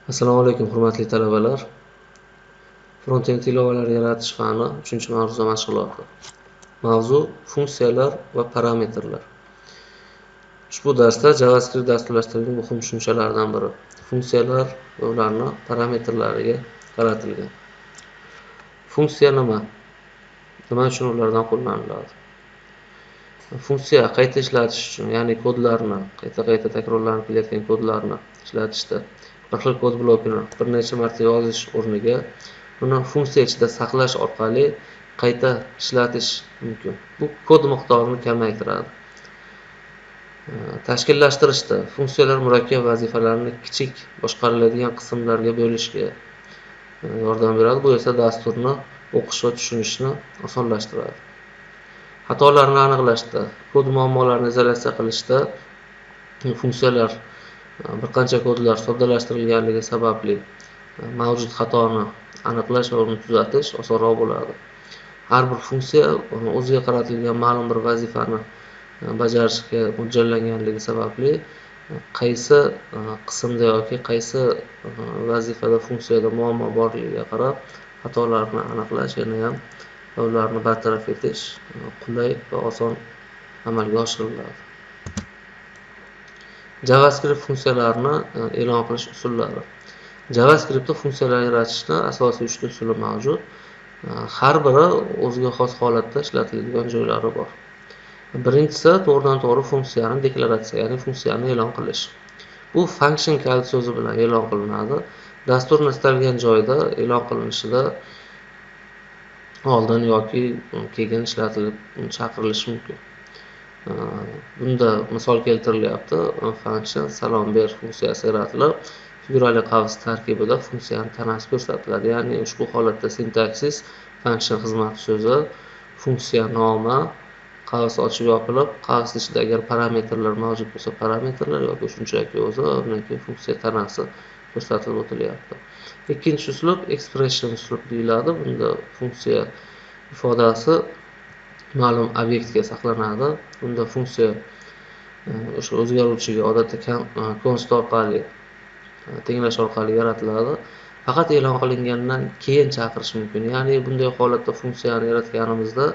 Assalomu alaykum, hurmatli talabalar. Frontend ilovalar yaratish fani 3-mavzuda mashg'uloti. Mavzu funksiyalar va parametrlar. Ushbu darsda JavaScript dasturlashtirishning muhim tushunchalaridan biri funksiyalar va ularning parametrlariga qaratilgan. Funksiya nima? Nima uchun ulardan qo'llaniladi? Funksiya qayta ishlatish uchun, ya'ni kodlarni qayta-qayta takrorlanib kelayotgan kodlarni ishlatishda bir xil kod blokini bir necha marta yozish o'rniga uni funksiya ichida saqlash orqali qayta ishlatish mumkin. Bu kod miqdorini kamaytiradi. Tashkillashtirishda funksiyalar murakkab vazifalarni kichik boshqariladigan qismlarga bo'lishga yordam beradi. Bu esa dasturni o'qish va tushunishni osonlashtiradi. Xatolarni aniqlashda, kod muammolarini izolyatsiya qilishda funksiyalar bir qancha kodlar soddalashtirilganligi sababli mavjud xatoni aniqlash va uni tuzatish osonroq bo'ladi. Har bir funksiya o'ziga qaratilgan ma'lum bir vazifani bajarishga mo'ljallanganligi sababli qaysi qismda yoki qaysi vazifada funksiyada muammo borligiga qarab xatolarni aniqlash yana ham va ularni bartaraf etish qulay va oson amalga oshiriladi. JavaScript funksiyalarini e'lon qilish usullari. JavaScriptda funksiyalar yaratishni asosiy 3 ta usuli mavjud. Har biri o'ziga xos holatda ishlatiladigan joylari bor. Birinchisi to'g'ridan to'g'ri funksiyani deklaratsiya, ya'ni funksiyani e'lon qilish. Bu function kalit so'zi bilan e'lon qilinadi. Dasturni istalgan joyda e'lon qilinishida oldin yoki keyin ishlatilib chaqirilishi mumkin. Bunda misol keltirilyapti. Function salom ber funksiyasi yaratilib, figurali qavs tarkibida funksiyani tanasi ko'rsatiladi. Ya'ni ushbu holatda sintaksis function xizmati so'zi, funksiya nomi, qavs ochib yopilib, qavs ichida agar parametrlar mavjud bo'lsa parametrlar yoki shunchaki o'zi, undan keyin funksiya tanasi ko'rsatilib o'tilyapti. Ikkinchi uslub expression uslub deyiladi. Bunda funksiya ifodasi ma'lum obyektga saqlanadi. Bunda funksiya o'sha o'zgaruvchiga odatda const orqali tenglash orqali yaratiladi. Faqat e'lon qilingandan keyin chaqirish mumkin. Ya'ni bunday holatda funksiyani yaratganimizda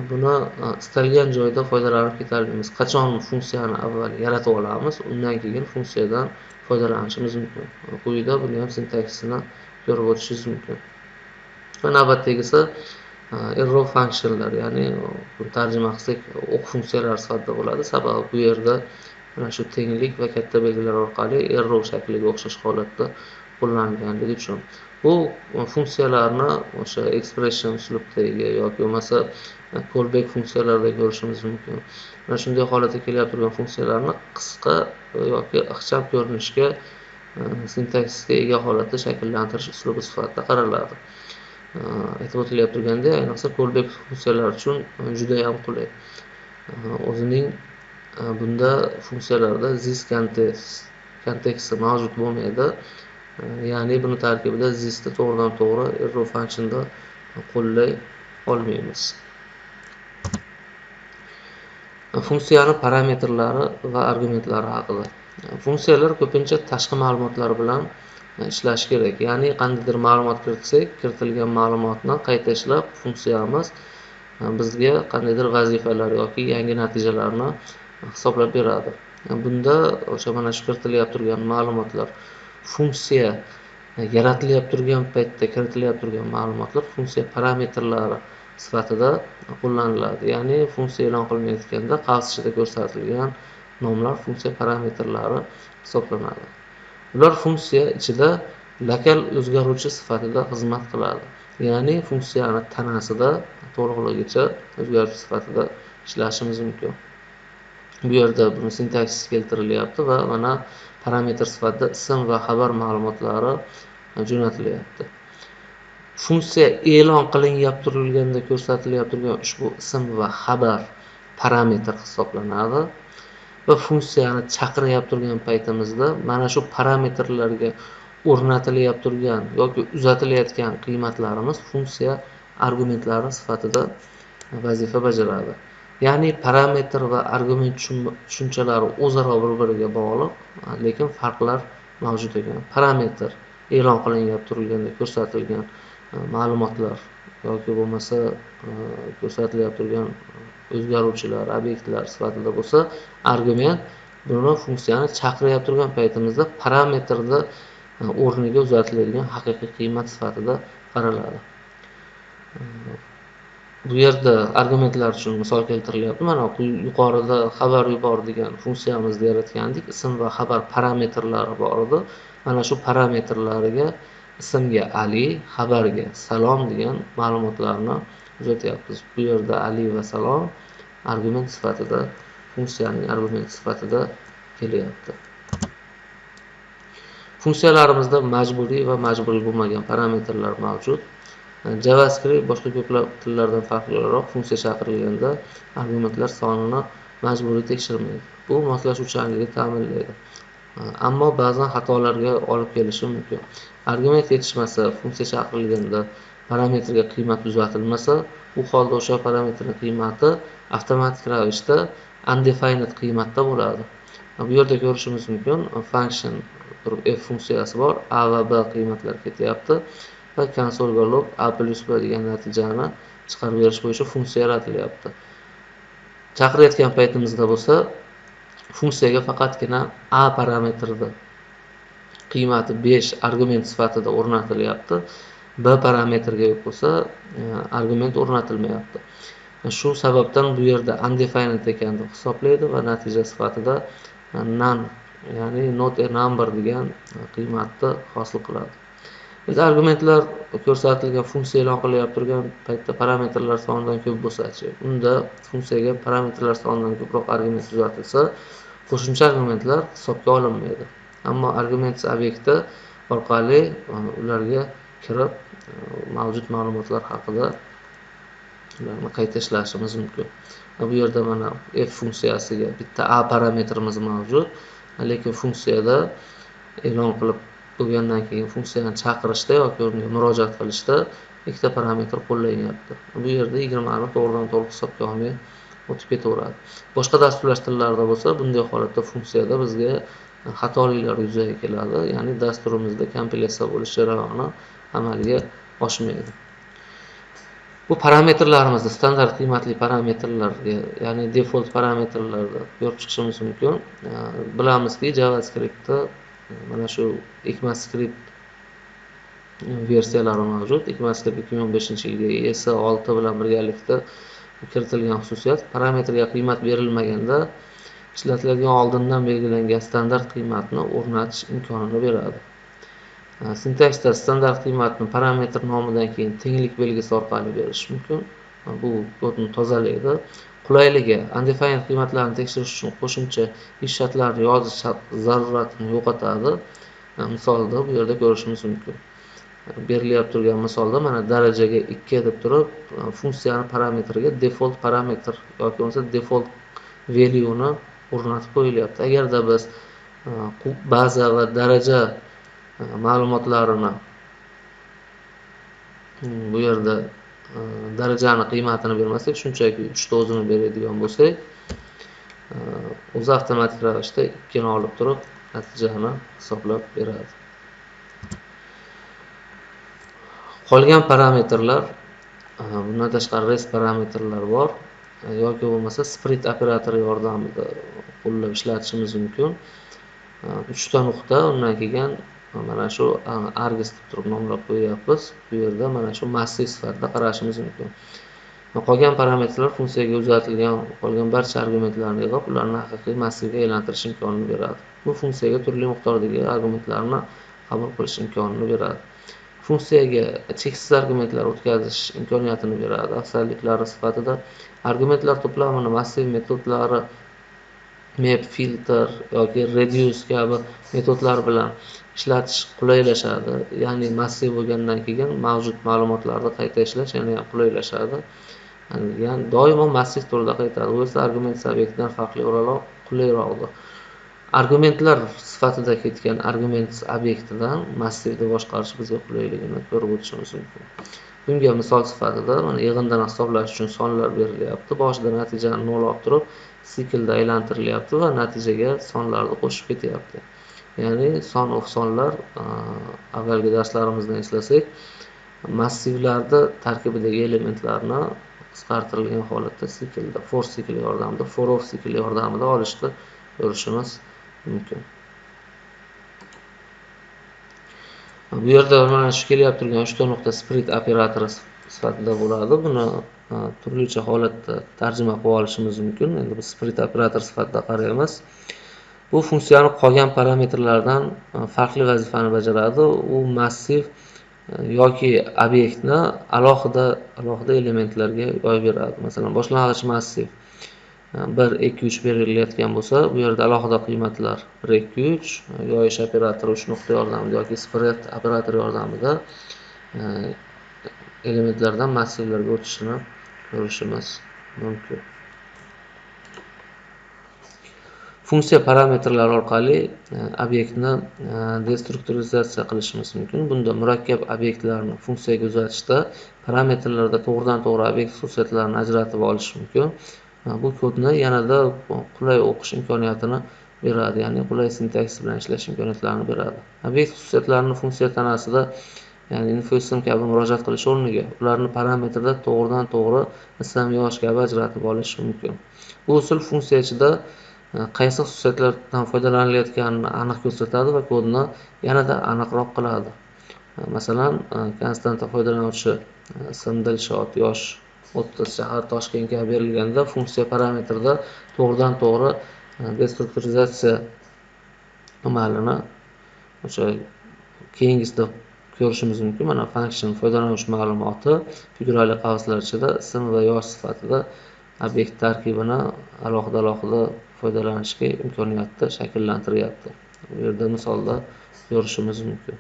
buni istalgan joyda foydalanib keta olmaymiz. Qachon funksiyani avval yaratib olamiz, undan keyin funksiyadan foydalanishimiz mumkin. Quyida buni ham sintaksisini ko'rib o'tishingiz mumkin. Va navbatdagisi arrow functionlar, ya'ni buni tarjima qilsak o'q funksiyalari sifatida bo'ladi. Sababi bu yerda mana shu tenglik va katta belgilar orqali arrow shakliga o'xshash holatda qo'llanilganligi uchun. Bu funksiyalarni o'sha expression uslubidagi yoki bo'lmasa callback funksiyalarida ko'rishimiz mumkin. Mana shunday holatda kelyapti turgan funksiyalarni qisqa yoki ixcham ko'rinishga sintaksisga ega holatda shakllantirish uslubi sifatida qaraladi. Aytib o'tilyapti turganda, ayniqsa callback funksiyalar uchun juda ham qulay. O'zining bunda funksiyalarda this konteksti mavjud bo'lmaydi. Ya'ni buni tarkibida thisni to'g'ridan to'g'ri arrow functionda qo'llay olmaymiz. Funksiyani parametrlari va argumentlari haqida. Funksiyalar ko'pincha tashqi ma'lumotlar bilan ishlash kerak. Ya'ni qandaydir ma'lumot kiritsak, kiritilgan ma'lumotni qayta ishlab funksiyamiz bizga qandaydir vazifalar yoki yangi natijalarni hisoblab beradi. Bunda o'sha mana shu kiritilyapti turgan ma'lumotlar funksiya yaratilyapti turgan paytda kiritilyapti turgan ma'lumotlar funksiya parametrlari sifatida qo'llaniladi. Ya'ni funksiya e'lon qilinayotganda qavs ichida ko'rsatilgan nomlar funksiya parametrlari hisoblanadi. Ular funksiya ichida lokal o'zgaruvchi sifatida xizmat qiladi. Ya'ni funksiyani tanasida to'liqligicha o'zgaruvchi sifatida ishlashimiz mumkin. Bu yerda buni sintaksis keltirilyapti va mana parametr sifatida ism va xabar ma'lumotlari jo'natilyapti. Funksiya e'lon qilinyapti turilganda ko'rsatilyapti turgan ushbu ism va xabar parametr hisoblanadi va funksiyani chaqiryapti turgan paytimizda mana shu parametrlarga o'rnatilyapti turgan yoki uzatilayotgan qiymatlarimiz funksiya argumentlari sifatida vazifa bajaradi. Ya'ni parametr va argument tushunchalari o'zaro bir-biriga bog'liq, lekin farqlar mavjud ekan. Parametr e'lon qilingan turilganda ko'rsatilgan ma'lumotlar yoki bo'lmasa ko'rsatilyapti turgan o'zgaruvchilar, obyektlar sifatida bo'lsa, argument buni funksiyani chaqiryapti turgan paytimizda parametrda o'rniga uzatiladigan haqiqiy qiymat sifatida qaraladi. Bu yerda argumentlar uchun misol keltirilyapti. Mana yuqorida xabar yubor degan funksiyamizni yaratgandik. Ism va xabar parametrlari bor edi. Mana shu parametrlariga ismga Ali, xabarga salom degan ma'lumotlarni uzatyapmiz. Bu yerda Ali va salom argument sifatida, funksiyaning argumenti sifatida kelyapti. Funksiyalarimizda majburiy va majburiy bo'lmagan parametrlar mavjud. JavaScript boshqa ko'plab tillardan farqli o'laroq funksiya chaqirilganda argumentlar sonini majburiy tekshirmaydi. Bu moslashuvchanlikni ta'minlaydi. Ammo ba'zan xatolarga olib kelishi mumkin. Argument yetishmasa, funksiya chaqirilganda parametrga qiymat uzatilmasa, u holda o'sha parametrning qiymati avtomatik ravishda undefined qiymatda bo'ladi. Bu yerda ko'rishimiz mumkin, function turib f funksiyasi bor, a va b qiymatlar ketyapti va console log a plus b degan natijani chiqarib berish bo'yicha funksiya yaratilyapti. Chaqirayotgan paytimizda bo'lsa, funksiyaga faqatgina a parametrida qiymati 5 argument sifatida o'rnatilyapti. B parametrga bo'lsa argument o'rnatilmayapti. Shu sababdan bu yerda undefined ekan deb hisoblaydi va natija sifatida none, ya'ni not a number degan qiymatni hosil qiladi. Endi argumentlar ko'rsatilgan funksiya e'lon qilyapti turgan paytda parametrlar sonidan ko'p bo'lsa-chi, unda funksiyaga parametrlar sonidan ko'proq argument uzatilsa, qo'shimcha argumentlar hisobga olinmaydi. Ammo arguments obyekti orqali ularga kirib mavjud ma'lumotlar haqida ularni qayta ishlashimiz mumkin. Bu yerda mana f funksiyasiga bitta a parametrimiz mavjud, lekin funksiyada e'lon qilib bo'lgandan keyin funksiyani chaqirishda yoki unga murojaat qilishda ikkita parametr qo'llanyapti. Bu yerda 20 ni to'g'ridan to'g'ri hisobga olmay o'tib ketaveradi. Boshqa dasturlash tillarida bo'lsa, bunday holatda funksiyada bizga xatoliklar yuzaga keladi, ya'ni dasturimizda kompilyatsiya bo'lish jarayoni amalga oshmaydi. Bu parametrlarimizni standart qiymatli parametrlarga, ya'ni default parametrlarda ko'rib chiqishimiz mumkin. Bilamizki, JavaScriptda mana shu ECMAScript versiyalari mavjud. ECMAScript 2015-yilgi ES6 bilan birgalikda kiritilgan xususiyat parametrga qiymat berilmaganda ishlatiladigan oldindan belgilangan standart qiymatni o'rnatish imkonini beradi. Sintaksda standart qiymatni parametr nomidan keyin tenglik belgisi orqali berish mumkin. Bu kodni tozalaydi. Qulayligi, undefined qiymatlarni tekshirish uchun qo'shimcha ish shartlarini yozish zaruratini yo'qotadi. Misolda bu yerda ko'rishimiz mumkin. Berilyapti turgan misolda mana darajaga 2 deb turib, funksiyani parametriga default parametr yoki bo'lmasa default value ni o'rnatib qo'yilyapti. Agarda biz baza va daraja ma'lumotlarini bu yerda darajani qiymatini bermasak, shunchaki 3 ta o'zini beradigan bo'lsak, o'zi avtomatik ravishda 2 ni olib turib natijani hisoblab beradi. Qolgan parametrlar, bundan tashqari rest parametrlar bor yoki bo'lmasa split operatori yordamida qo'llab ishlatishimiz mumkin. 3 ta nuqta, undan keyin mana shu args deb turib nomlab qo'yapmiz. Bu yerda mana shu massiv sifatida qarashimiz mumkin. Qolgan parametrlar funksiyaga uzatilgan qolgan barcha argumentlarni yig'ib, ularni haqiqiy massivga aylantirish imkonini beradi. Bu funksiyaga turli miqdordagi argumentlarni qabul qilish imkonini beradi. Funksiyaga cheksiz argumentlar o'tkazish imkoniyatini beradi. Afzalliklari sifatida argumentlar to'plamini massiv metodlari map, filter yoki reduce kabi metodlar bilan ishlatish qulaylashadi. Ya'ni massiv bo'lgandan keyin mavjud ma'lumotlarni qayta ishlash yana ham qulaylashadi. Ya'ni doimo massiv turida qaytadi. Bu esa argument obyektidan farqli o'laroq qulayroqdir. Argumentlar sifatida ketgan argument obyektidan massivni boshqarish bizga qulayligini ko'rib o'tishimiz mumkin. Bunga misol sifatida mana yig'indini hisoblash uchun sonlar berilyapti. Boshida natijani 0 olib turib, siklda aylantirilyapti va natijaga sonlarni qo'shib ketyapti. Ya'ni son of sonlar avvalgi darslarimizdan eslasak, massivlarda tarkibidagi elementlarni qisqartirilgan holatda siklda, for sikli yordamida, for of sikli yordamida olishni ko'rishimiz mumkin. Bu yerda mana shu kelyapti turgan 3 nuqta spread operatori sifatida bo'ladi. Buni turlicha holatda tarjima qilib olishimiz mumkin. Endi biz spread operator sifatida qaraymiz. Bu funksiyani qolgan parametrlardan farqli vazifani bajaradi. U massiv yoki obyektni alohida alohida elementlarga yoyib beradi. Masalan, boshlang'ich massiv 1 2 3 berilayotgan bo'lsa, bu yerda alohida qiymatlar 1 2 3 yoyish operatori 3 nuqta yordamida yoki spread operatori yordamida elementlardan massivlarga o'tishini ko'rishimiz mumkin. Funksiya parametrlari orqali obyektni destrukturizatsiya qilishimiz mumkin. Bunda murakkab obyektlarni funksiyaga uzatishda parametrlarda to'g'ridan-to'g'ri obyekt xususiyatlarini ajratib olish mumkin. Bu kodni yanada qulay o'qish imkoniyatini beradi, ya'ni qulay sintaksis bilan ishlash imkoniyatlarini beradi. Obyekt xususiyatlarini funksiya tanasida, ya'ni info ism kabi murojaat qilish o'rniga ularni parametrda to'g'ridan-to'g'ri ism, yosh kabi ajratib olish mumkin. Bu usul funksiya ichida qaysi xususiyatlardan foydalanilayotganini aniq ko'rsatadi va kodni yanada aniqroq qiladi. Masalan, konstanta foydalanuvchi ism Dilshod, yosh 30, shahar Toshkent kabi berilganda funksiya parametrida to'g'ridan-to'g'ri destrukturizatsiya amalini o'sha keyingisida ko'rishimiz mumkin. Mana function foydalanuvchi ma'lumoti figurali qavslar ichida ism va yosh sifatida obyekt tarkibini alohida-alohida foydalanishga imkoniyatni shakllantiryapti. Bu yerda misolda ko'rishimiz mumkin.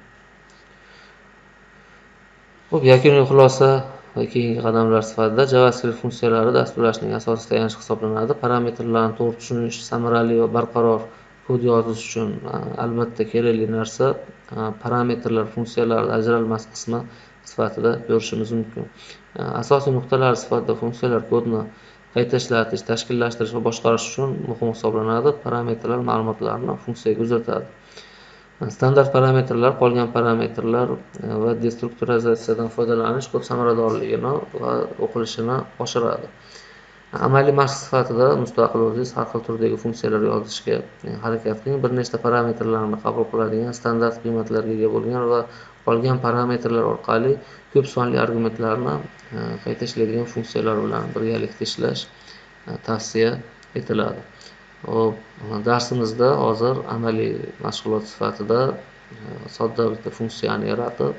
Xo'p, yakuniy xulosa va keyingi qadamlar sifatida JavaScript funksiyalari dasturlashning asosiy tayanchi hisoblanadi. Parametrlarni to'g'ri tushunish, samarali va barqaror kod yozish uchun albatta kerakli narsa parametrlar funksiyalarning ajralmas qismi sifatida ko'rishimiz mumkin. Asosiy nuqtalar sifatida funksiyalar kodni qayta ishlatish, tashkillashtirish va boshqarish uchun muhim hisoblanadi. Parametrlar ma'lumotlarni funksiyaga uzatadi. Standart parametrlar, qolgan parametrlar va destrukturizatsiyadan foydalanish kod samaradorligini va o'qilishini oshiradi. Amaliy mashq sifatida mustaqil o'zingiz har xil turdagi funksiyalar yozishga harakat qiling. Bir nechta parametrlarni qabul qiladigan standart qiymatlarga ega bo'lgan va qolgan parametrlar orqali ko'p sonli argumentlarni qayta ishlaydigan funksiyalar bilan birgalikda ishlash tavsiya etiladi. Xo'p, darsimizda hozir amaliy mashg'ulot sifatida sodda bitta funksiyani yaratib,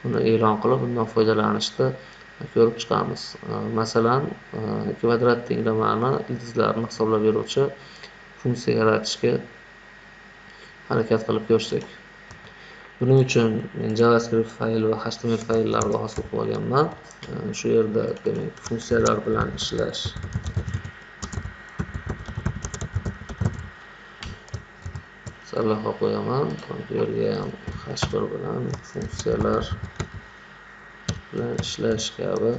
uni e'lon qilib, undan foydalanishni ko'rib chiqamiz. Masalan, kvadrat tenglamani ildizlarini hisoblab beruvchi funksiya yaratishga harakat qilib ko'rsak. Buning uchun men JavaScript fayl va HTML fayllarini hosil qilib olganman. Shu yerda demak funksiyalar bilan ishlash sarlavha qo'yaman. Bu yerga ham h1 bilan funksiyalar bilan ishlash kabi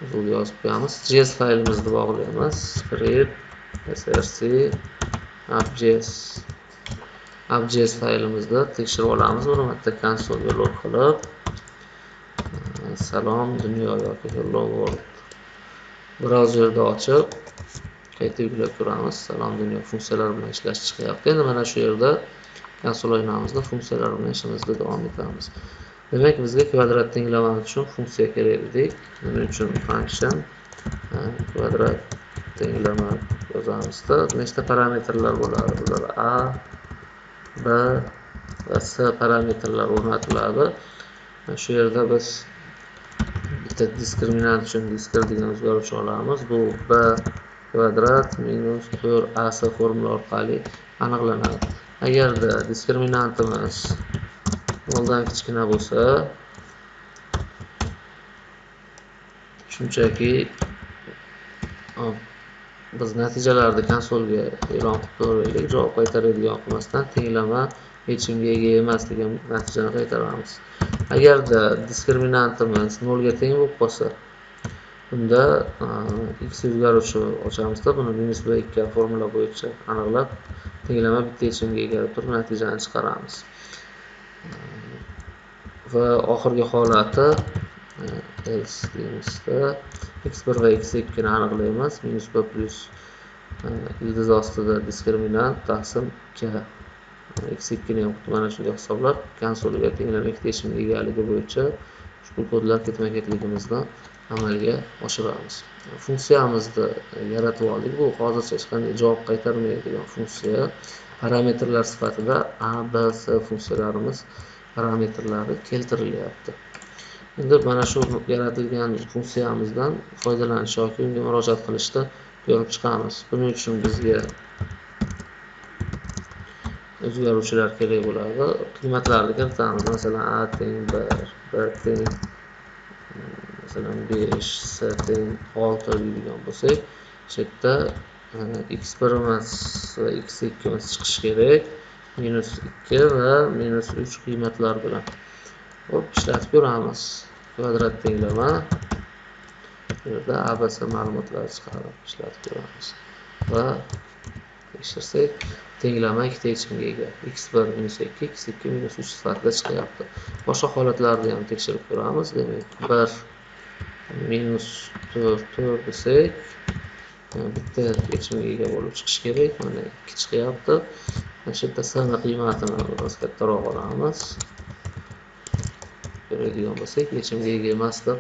usul yozib qo'yamiz. JS faylimizni bog'laymiz. Script src app.js app.js faylimizda tekshirib olamiz. Buni bitta konsolga log qilib salom dunyo yoki hello world brauzerda ochib qayta yuklab ko'ramiz. Salom dunyo funksiyalar bilan ishlash chiqyapti. Endi mana shu yerda konsol oynamizda funksiyalar bilan ishimizni davom etamiz. Demak, bizga kvadrat tenglama uchun funksiya kerak dedik. Buning uchun function kvadrat tenglama yozamizda. Nechta parametrlar bo'ladi? Bular a, b va c parametrlar o'rnatiladi. Shu yerda biz bitta diskriminant uchun diskr degan o'zgaruvchi olamiz. Bu b kvadrat minus 4ac formula orqali aniqlanadi. Agarda diskriminantimiz 0 dan kichkina bo'lsa, shunchaki biz natijalarni konsolga e'lon qilib ko'raylik, javob qaytaradigan qilmasdan tenglama yechimga ega emas degan natijani qaytaramiz. Agarda diskriminantimiz 0 ga teng bo'lib qolsa, Bunda x o'zgaruvchi ochamizda, buni minus b2 formula bo'yicha aniqlab, tenglama bitta yechimga ega deb turib natijani chiqaramiz. Va oxirgi holati else deymizda x1 va x2 ni aniqlaymiz. Minus b plus ildiz ostida diskriminant taqsim 2. X2 ni ham mana shunday hisoblab, konsolga tenglama ikkita yechimga egaligi bo'yicha ushbu kodlar ketma-ketligimizni amalga oshiramiz. Funksiyamizni yaratib oldik. Bu hozircha hech qanday javob qaytarmaydigan funksiya. Parametrlar sifatida a, b, c funksiyalarimiz parametrlari keltirilyapti. Endi mana shu yaratilgan funksiyamizdan foydalanish yoki unga murojaat qilishda ko'rib chiqamiz. Buning uchun bizga o'zgaruvchilar kerak bo'ladi. Qiymatlarni kiritamiz. Masalan, a teng 1, b teng masalan 5, c teng 6 deydigan bo'lsak, shu yerda x1 va x2 chiqishi kerak. Minus 2 va minus 3 qiymatlar bilan. Xo'p, ishlatib ko'ramiz. Kvadrat tenglama. Bu yerda a, b, c ma'lumotlari chiqadi. Ishlatib ko'ramiz. Va tekshirsak, tenglama ikkita yechimga ega. x1 minus 2, x2 minus 3 sifatida chiqyapti. Boshqa holatlarni ham tekshirib ko'ramiz. Demak, 1 minus 4, 4 desak, bitta yechimga ega bo'lib chiqishi kerak. Mana 2 chiqyapti. Mana shu yerda s ni qiymatini biroz kattaroq olamiz. Ko'radigan bo'lsak, yechimga ega emas deb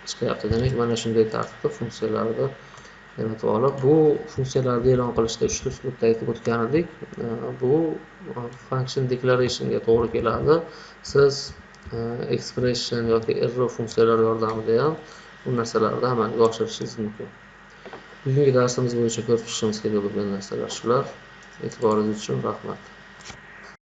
chiqyapti. Demak, mana shunday tartibda funksiyalarni yaratib olib, bu funksiyalarni e'lon qilishda 3 ta uslubda aytib o'tgan edik. Bu function declarationga to'g'ri keladi. Siz expression yoki arrow funksiyalari yordamida ham bu narsalarni amalga oshirishingiz mumkin. Bugungi darsimiz bo'yicha ko'rib chiqishimiz kerak bo'lgan narsalar shular. E'tiboringiz uchun rahmat.